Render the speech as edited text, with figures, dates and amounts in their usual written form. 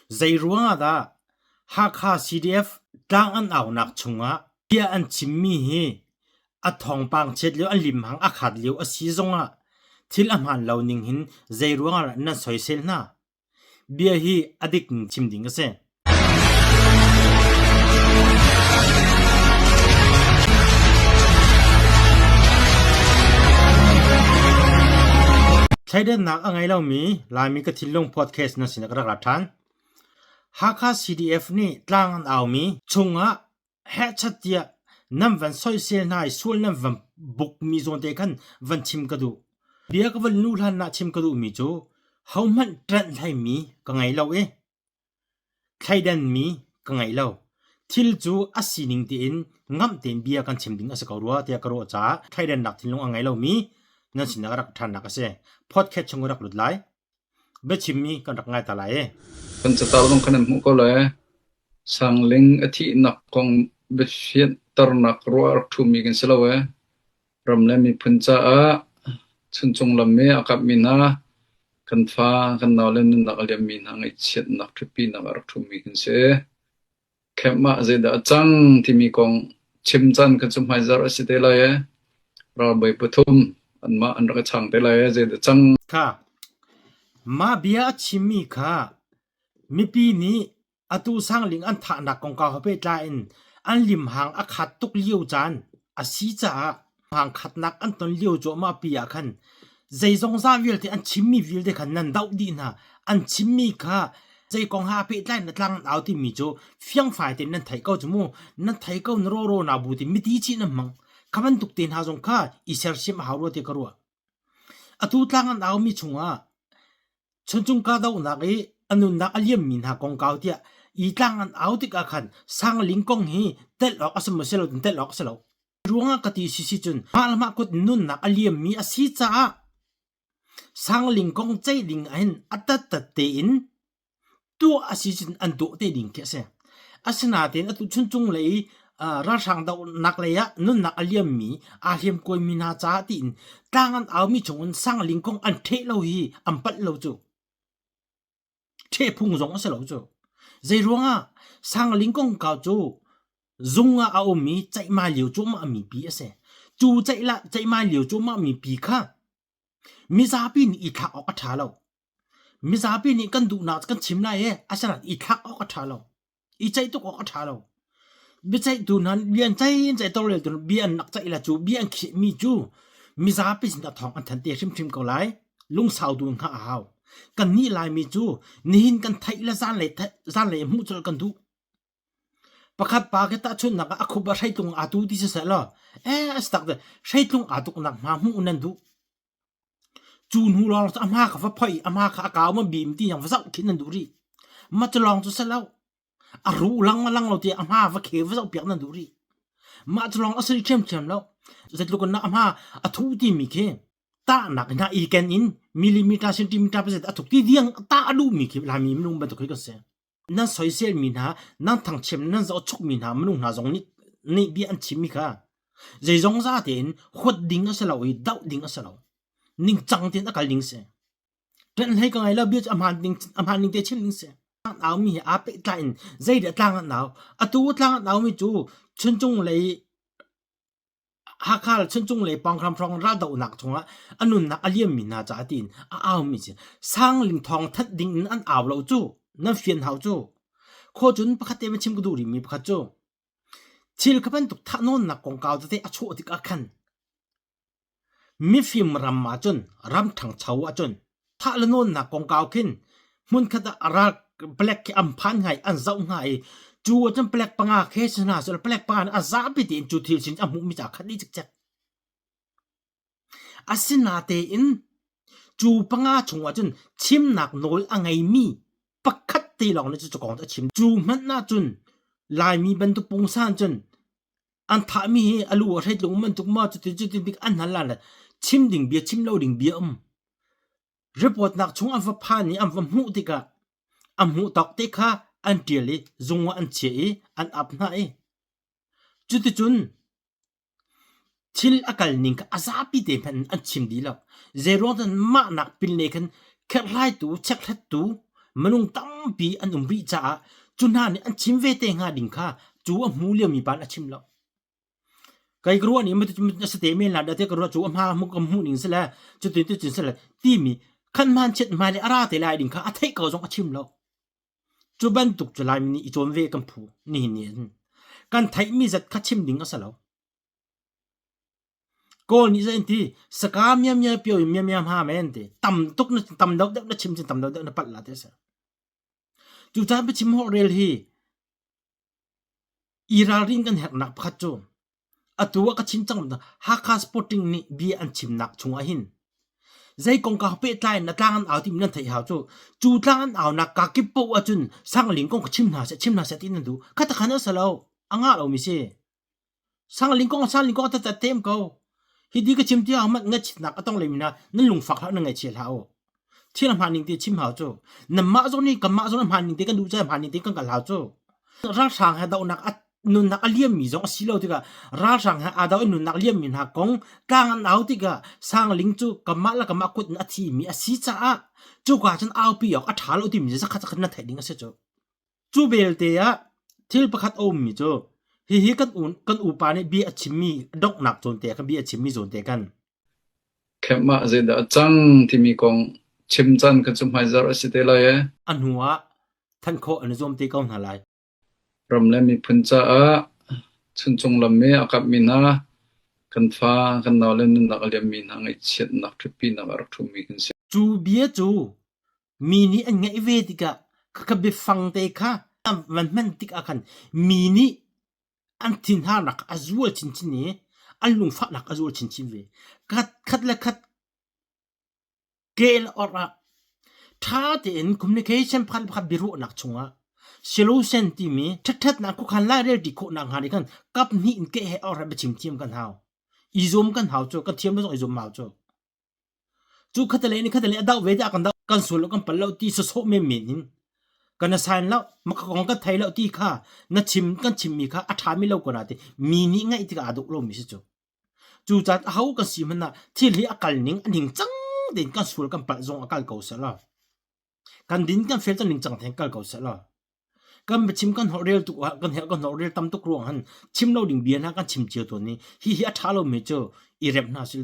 Zeiruang ah dah Hakha CDF tlang an aunak chungah bia an chimmi hi a thawngpang chiat lio an limhang a khat lio a si zongah thil a hmaan lo ning hin zeiruang ah dah nan soisel hna? Bia hi a dik in chim ding a si. Thleidannak a ngei lomi Laimi ka thinlung podcast na sin ah ka rak ra ṭhan. Hakha CDF nih tlang an aumi chungah hehchat tiah nan van soisel hna i sual nan van bukmi zawn te khan van chim ka duh. Bia ka van luh hlan ah chim ka duhmi cu hohmanh ṭanh hleimi ka ngei lo i thleidanmi ka ngei lo. Thil cu a sining tein ngamh tein bia kan chim ding a si ko rua tiah ka ruah caah thleidannak thinlung a ngei lomi nan sinah ka rak ṭhannak a si. Podcast chung ka rak lut lai. Biachimmi kan rak ngai ta lai i. Kan catar zong khan an hmuh ko lai. Sangling a thihnak kong biafianternak ruah a rak ṭhumi kan si lo ee. Ram le miphun caah chuncung lam i a kapmi hna, kan fa, kan naule nunnak a liammi hna ngaihchiatnak ṭhutpinak a rak ṭhumi kan si. Camp ah zeidah a cang timi kong chim caan kha cu hmaizarh a si te lai ee. Ralbawi pathum anmah an rak i chang te lai ee. Zeidah cang? Kha mah bia a chimmi kha mipi nih atu Sangling an thahnak kongkau he pehtlai in an limhang a khat tuk lio caan a si caah hang khatnak an ton lio cuahmah pi ah khan zeizongza vialte an chimmi vialte khan nan doh dih hna. An chimmi kha zei kong ha pehtlai na tlang an au timi cu fiangfai tein nan theih ko cu mu. Nan thei ko na rawraw na bu ti miti chih nan hmang. Kha bantuk te hna zong kha i sersiam a hau rua ti ka ruah. Atu tlang an aumi chungah Chuncung kahdohnak i a nunnak a liammi hna kongkau tiah i tlang an au tikah khan Sangling kong hi telh awk a si maw si lo tin telh awk a si lo. Ruangah ka ti si si cun mah le mah kut nunnak a liammi a si caah Sangling kong ceih ding ahhin a tattat tein tuah a si cun an tuah te ding khi a si. Asinain atu chuncung lei ralhrang dohnak lei ah nunnak a liammi aa hliamkuaimi hna caah tiin tlang an aumi chungin Sangling kong an ṭheh lo hi an palh lo cu. Ṭheh phung zong a si lo cu. Zeiruangah Sangling kongkau cu zung ah a um i ceihmai lio cuahmah mi pi a si. Cu ceih ceihmai lio cuahmah mi pi kha mizapi nih i thlak awk a ṭha lo. Mizapi nih kan duhnak kan chim lai i asinain i thlak awk a ṭha lo. I ceih tuk awk a ṭha lo. Biaceihtu hna bia an ceih in ceih tawlreltu bia an rak ceih la cu bia an khehmi cu mizapi sinah thawng an thanh te hrimhrim ko lai. Lungsau tu in hngah a hau. Kannih Laimi cu nihin kan theih le zanlei zanlei hmuh colh kan duh. Pakhat pa khi tahchunhnak ah a khup ah hreitlung aa tu ti siseh law eh a si tak te hreitlung aa tuknak hma hmuh nan duh. Cu hnu lawng cu a hma kha va phoih i a hma kha a kau ma bim ti yang va zoh khin nan duh rih. Ma cu lawng cu si lo. A ruh lang ma lang lo ti a hma va khe va zoh piak nan duh rih. Mah cu lawng a si ṭhiamṭhiam lo. Zeitluk in a hma a thuh timi khi tahnak hna i ken in millimeter centimeter pazet a thuk ti diang tah a duhmi khi Laimi minung bantuk hi kan si. Nan soiselmi hna, nan thangchiam, nan zohchukmi hna minung hna zong nih nih bia an chimmi kha zeizong za tein huat ding a si lo i doh ding a si lo. Ningcang tein a kal ding si. Ṭanh hlei ka ngei lo bia cu a hmaan ding a hmaan ning te chim ding si. Tlang aumi he aa pehtlai in zeidah tlang an au? Atu tlang an aumi cu Chuncung lei Hakha le Chuncung lei pawngkam hrawng raldohnak chungah a nunnak a liammi hna caah tiin a aumi si. Sangling thawng thanh ding in an au lo cu. Nan fian hau cu. Khaw cun pakhat te van chim ka duh rihmi pakhat cu thil kha bantuk thahnawnnak kongkau tete a chuah tikah khan Mifim ram ahcun ram ṭhangcho ahcun thah le nawnnak kongkau khin hmunkhat ah ral palek khi an phan hnga i an zoh hnga i cu ahcun palek panga khe si hna seh palek panga nih a zapi tein cu thil sin a hmuhmi cu aa khat dih cikcek. Asinatein cu panga chung ahcun chimnak nawl a ngeimi pakhat te lawng nih cu kong cu a chim. Cu hmanh ahcun Laimi bantuk pungsan cun an thahmi hi a lu a hreitlung bantuk maw cutin cutin bik an hal lan chim ding bia chim lo ding bia um report nak chung an va phan i an va hmuh tikah a hmuh tawk te kha an ṭial i zung ah an chiah i an ap hna i cuticun thil a kal ning kha a zapi te hmanh an chim dih lo. Zeiruang dah mah nak pin le khan kherhhlaitu, chekhlattu, Minung tampi an um rih caah cu hna nih an chim ve te hnga ding kha cu a hmu liomi pa nih a chim lo. Kei ka ruah nih a si te men la dah tiah ka ruah cu a hma ka hmuh ning si le cutin cutin si le timi khan hmaan chiat hmai le a ra te lai ding kha a theih ko zong a chim lo. Cu bantuk cu Laimi nih i cawn ve kan phu nihin ni hin. Kan theihmi zat kha chim ding a si lo. Kawl nih zei an ti saka mia mia pio in mia mia hma men ti tam tuk na tam deuh deuh na chim cun tam deuh deuh na palh la ti a si. Cucaah biachim holh rel hi i ralrin kan herhnak pakhat cu atu ah ka chim cang Hakha Sporting nih bia an chimnak chungah hin zei kongkau pehtlai in na tlang an au timi nan theih hau cu cu tlang an aunak ka kip paoh ahcun Sangling kong ka chim hna seh chim hna seh ti nan duh kha takhan a si lo a ngah lomi si Sangling kong sangling kong tat tem ko hi di ka chim tiah hmanh ngaihchiatnak a tong lemi hna nan lungfak hlah nan ngaihchia hlah u thil a hmaan ning te chim hau cu nanmah zong nih kanmah zong nih hmaan ning te kan duh caah hmaan ning te kan kal hau cu ralhrang he dohnak a nunnak a liammi zong a si lo tikah ralhrang he aa do i nunnak liammi hna kong tlang an au tikah sangling cu kanmah le kanmah kut in a thimi a si caah cuka cun aupi awk a ṭha lo timi zakhat zakhat na theih ding a si cu Cu belte ah thil pakhat a ummi cu hihi kan u, kan upa nih bia a chimmi donghnak zawnte ah khan bia a chimmi zawnte khan Camp ah zeidah a cang timi kong chim caan kha cu hmaizarh a si te lai ee. A hnu ah thanh khawh an i zuam te ko hna lai. Ram le miphun caah chuncung lam i a kapmi hna kan fa, kan naule nunnak a liammi hna ngaihchiatnak ṭhutpinak a rak ṭhumi kan si. Cu bia cu Mi nih an ngaih ve tikah khakha biafang te kha van hman tikah khan mi nih an thinharnak a zual chinchin i an lungfahnak a zual chinchin ve. Khat khat le khat kel or ah ṭha tein communication pakhat le pakhat biaruahnak chungah solution timi ṭhatṭhatnak khuakhan lairelṭi khawhnak hnga nih khan kap hnih in keh he or he biachim thiam kan hau. I zuam kan hau cu kan thiam lo zong i zuam hau cu. Cu khatalei nih khatalei a doh ve tiah kan doh kan sual lo kan pal lo ti sawsawh menmen in kan assign lo maka kong kan thei lo ti kha na chim kan chimmi kha a ṭhami lo ko na ti mi nih ngaih tikah aa dawh lomi si cu cu caan aho kan si hmanh ah thil hi a kal ning a ning cang tein kan sual kan palh zong a kal ko seh law kan din kan fel kan ning cang tein kal ko seh law kan biachim kan holh rel tuk ah kan herh kan holh rel tam tuk ruang han chim lo ding bia hna kan chim cio tawn ni hi hi a ṭha lomi cu i remh hna sil.